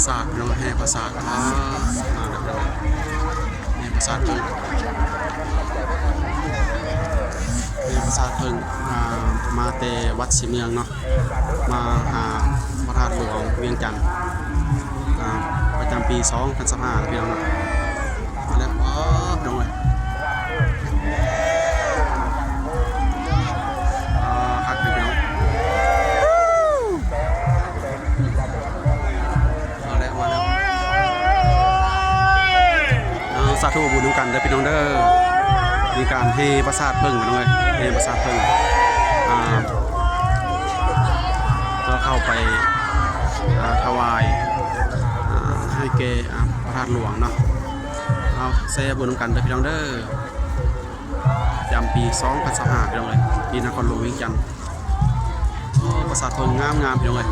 ສາດເນາະ ແຫ່ປາສາດ ອ່າ ມາແລ້ວ ແຫ່ປາສາດເພິ່ງ ແຫ່ປາສາດເພິ່ງ ອ່າ ມາແຕ່ວັດສີເມືອງເນາະ ມາຫາພະທາດຫຼວງວຽງຈັນ ອ່າ ປະຈຳປີສອງພັນຊາວຫ້າ ພີ່ນ້ອງເນາະ. ມາແລ້ວ ອໍ ພີ່ນ້ອງເອີຍ ອ່າ ຄັກເລີຍພີ່ນ້ອງ ມາແລ້ວ ມາແລ້ວ ເອົາ ສາທຸບຸນນຳກັນເດີພີ່ນ້ອງເດີ ມີການແຫ່ປາສາດເພິ່ງພີ່ນ້ອງເອີຍ ແຫ່ປາສາດເພິ່ງ ອ່າ ເພື່ອເຂົ້າໄປ ອ່າ ຖວາຍ ອ່າ ໃຫ້ແກ່ ອ່າ ພະທາດຫຼວງເນາະ. ເອົາ ແຊບຸນນຳກັນເດີພີ່ນ້ອງເດີ ປະຈຳປີສອງພັນຊາວຫ້າ ພີ່ນ້ອງເອີຍ ທີ່ນະຄອນຫຼວງວຽງຈັນ. ໂອ້ ປາສາດເພິ່ງງາມໆ ພີ່ນ້ອງເອີຍ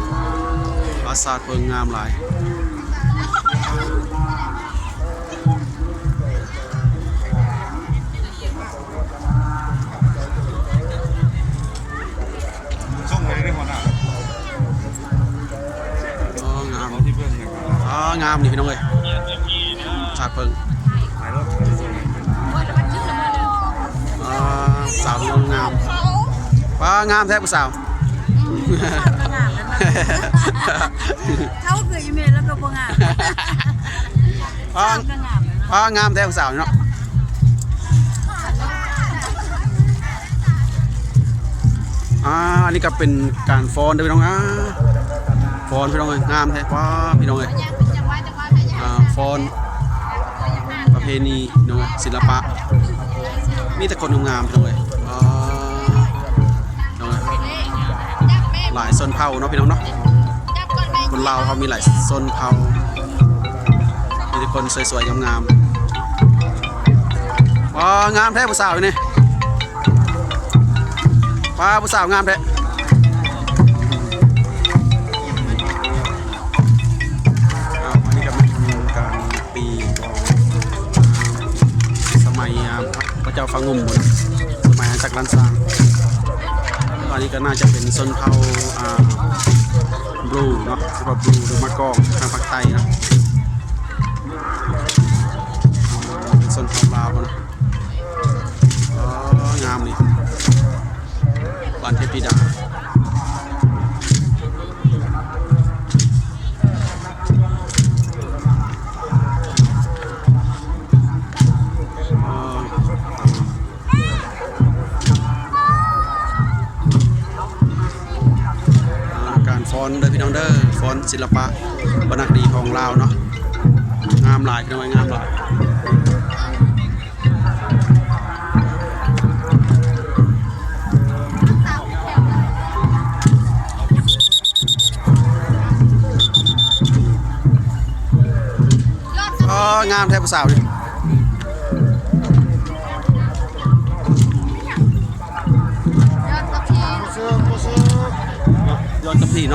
ປາສາດເພິ່ງງາມຫຼາຍ. ສົ່ງໄປເລີຍຫົວໜ້າ ອໍ ງາມ ອໍ ງາມນີ້ພີ່ນ້ອງເອີຍ ສາດເພິ່ງ ອໍ ສາວງາມ ປ້າ ງາມແທ້ຜູ້ສາວ ອືມ ສາວກໍງາມແລ້ວເນາະ ເຖົ້າຄືອີເມລແລ້ວກໍບໍ່ງາມ ປ້າ ສາວກໍງາມແລ້ວເນາະ ປ້າ ງາມແທ້ຜູ້ສາວເນາະ. ອ່າ ອັນນີ້ກໍເປັນການຟ້ອນເດີພີ່ນ້ອງ ອ່າ ຟ້ອນພີ່ນ້ອງເອີຍ ງາມແທ້ ວ້າ ພີ່ນ້ອງເອີຍ ອ່າ ຟ້ອນປະເພນີເນາະ ສິລະປະ ມີແຕ່ຄົນງາມໆ ພີ່ນ້ອງເອີຍ ອ່າ ພີ່ນ້ອງເອີຍ ຫຼາຍຊົນເຜົ່າເນາະ ພີ່ນ້ອງເນາະ ຄົນລາວເຮົາມີຫຼາຍຊົນເຜົ່າ ມີແຕ່ຄົນສວຍໆ ງາມໆ ວ້າ ງາມແທ້ຜູ້ສາວນີ້ ປ້າ ຜູ້ສາວງາມແທ້ ອ່າ ອັນນີ້ກໍແມ່ນການຕີກອງ ອ່າ ສະໄໝ ອ່າ ພະເຈົ້າຟ້າງຸ່ມ ສະໄໝອາຈັກລ້ານຊ້າງ ອັນນີ້ກໍໜ້າຈະເປັນຊົນເຜົ່າ ອ່າ ບລູເນາະ ຊົນເຜົ່າບລູ ຫຼື ມາກອງທາງພາກໃຕ້ເນາະ ເປັນຊົນເຜົ່າລາວເນາະ. ອໍ ງາມນີ້ ບ້ານເທບປີດາ ອໍ ອ່າ ການຟ້ອນເດີພີ່ນ້ອງເດີ ຟ້ອນສິລະປະວັນນະຄະດີຂອງລາວເນາະ ງາມຫຼາຍພີ່ນ້ອງເອີຍ ງາມຫຼາຍ. ອໍ ງາມແທ້ຜູ້ສາວນີ້ ຍ້ອນກັບທີ່ເນາະ.